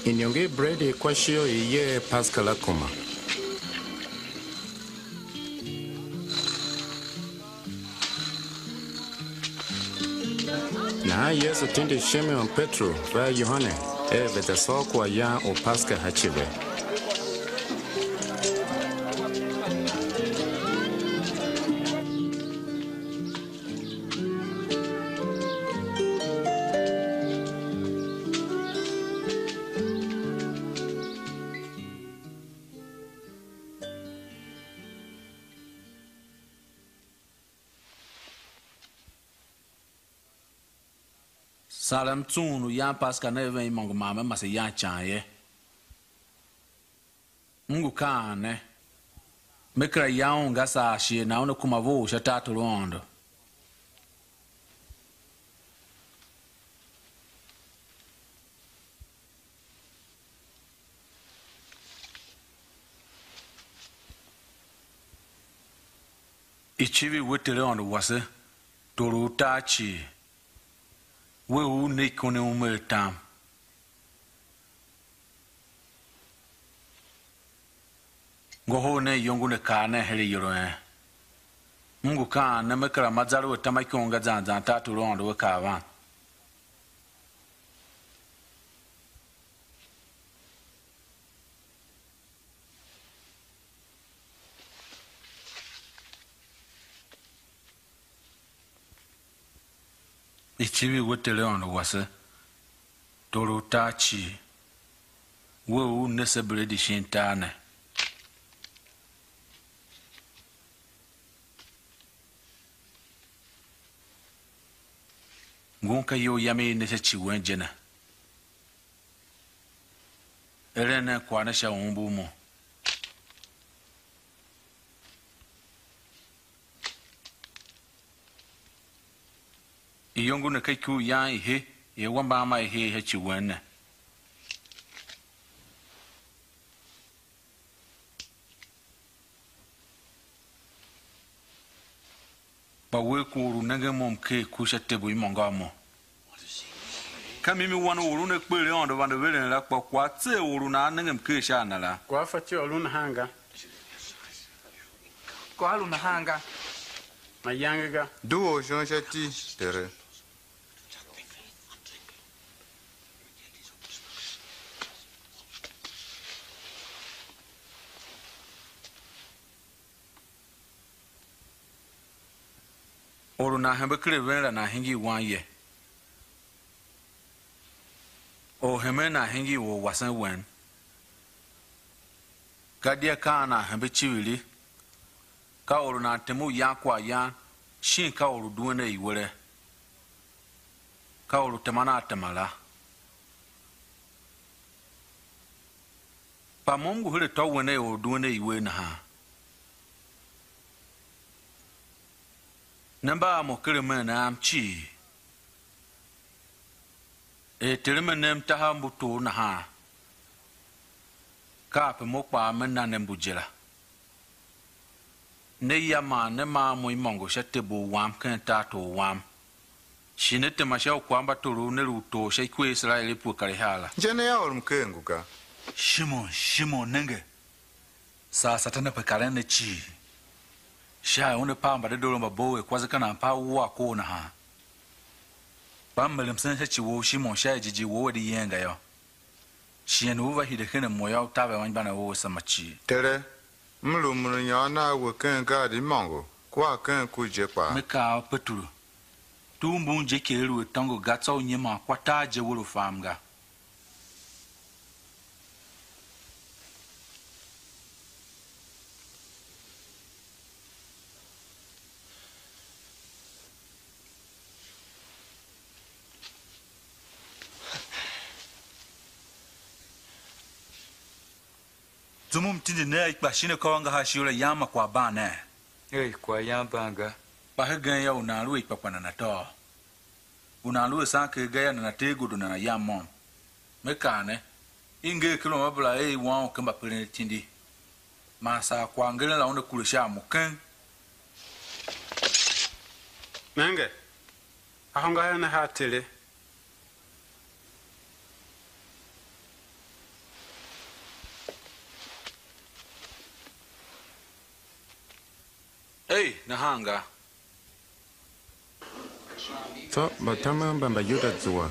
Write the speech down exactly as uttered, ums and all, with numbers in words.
Iniongo i bredi i kwashio i yer Paska la kuma. Nahan Yesu tindi Shimon Peteru vea Yohane er ve̱ za sôr kwaghyan u Paska sha ci ve. Sarem tsughun u yan Paska ne a ven imôngo man me mase yan ican ye. M ngu kaan ne, me kera ya un ga saa shighe nan una kuma vough sha tartor u Aôndo. Icivir we Ter Aôndo wase, Tor u tar cii, we u ne ikon i ume a tam. Ngohol nen iyongo ne, kaa nen her ayol a en. M ngu kaan ne, me kera ma zar u a tam a ikon ga zan zan tartor u Aôndo ve kaa van. Icivir we Ter Aôndo wase, Tor u tar cii, we u ne se bredi shin tar ne. Ngun ka iyol yam i ne sha ci wen je ne. Eren nen kwagh ne sha u umbur mo. Iyongo ne ka ikuriyan i he i awambe a ma i he sha ci wen ne. Kpa uwegh ku or u nengen mo mker ku sha tebul imôngo a mo. Ka mimi wan u or una kper Aôndo vande veren la, kpa kwagh tser or u nan nenge mker sha a na la. Kwagh a fatyô a lu nahan ga. Kwagh a lu nahan ga. Mayange ga. Due u shon sha iti, Tere. Or u nan hembe ken a ven la, nan hingir wan ye. Or hemen nan hingir or wasen wen. Gadia ka an nan hembe iciviri, ka or u nan tem u yan kwaghyan, shin ka or u duen a iwere, ka or u teman a tema la. Kpa mo m ngu her atô wen a or u duen a iwer nahan. Ne mba a mo ken amen am cii. Er Ter me nem tahav mbu tor nahan, kape mo kpaa me na ne mbu je la. Ne ya man ne maa mo imôngo sha tebul wam ken tartor wam, shi ne tema sha u kwagh mba torough ne lu u tor sha ikur i Iserael i pue kar ihar la. Je ne yô, or mker ngu ga. Shimon, Shimon, nenge, saa Satan pe karen ne cii, sha er una pav mbadedoo mba bov er kwase ka nan pav wua kor nahan. Kpa m er msen sha ci wou Shimon, sha er jighjigh wou a di yen ga yô, shighe u u va hide ken a mo yô, u taver anmgbianev ou asema cii. Tere, m lu mrunyôr nagh we ken gaadi imôngo kua ken ku je kpaa. Me kaa a Peteru, tugh mbun je, kera lu a tôngo ga, tsô u nyiman kwa tar je we lu fam ga. Zum u m tindi ne a ikpa shin akôv angahar shighe la, yam ma kwaghban ne? Ei, kwaghyan ban ga. Kpa hegen yô, u nan lu a ikpakpa nana tôô? U nan lu a sanker ga yô, nana tee godo nana yam môm. Me kaa ne, i nger ken u mbabera er i wan u ken mbaperen atindi, man saa kwaghngeren la una kure sha a mo keng. Nenge, ahôngahar ne haa Tere. nahan ga. Tsô mbatamen mba Mbayuda zua,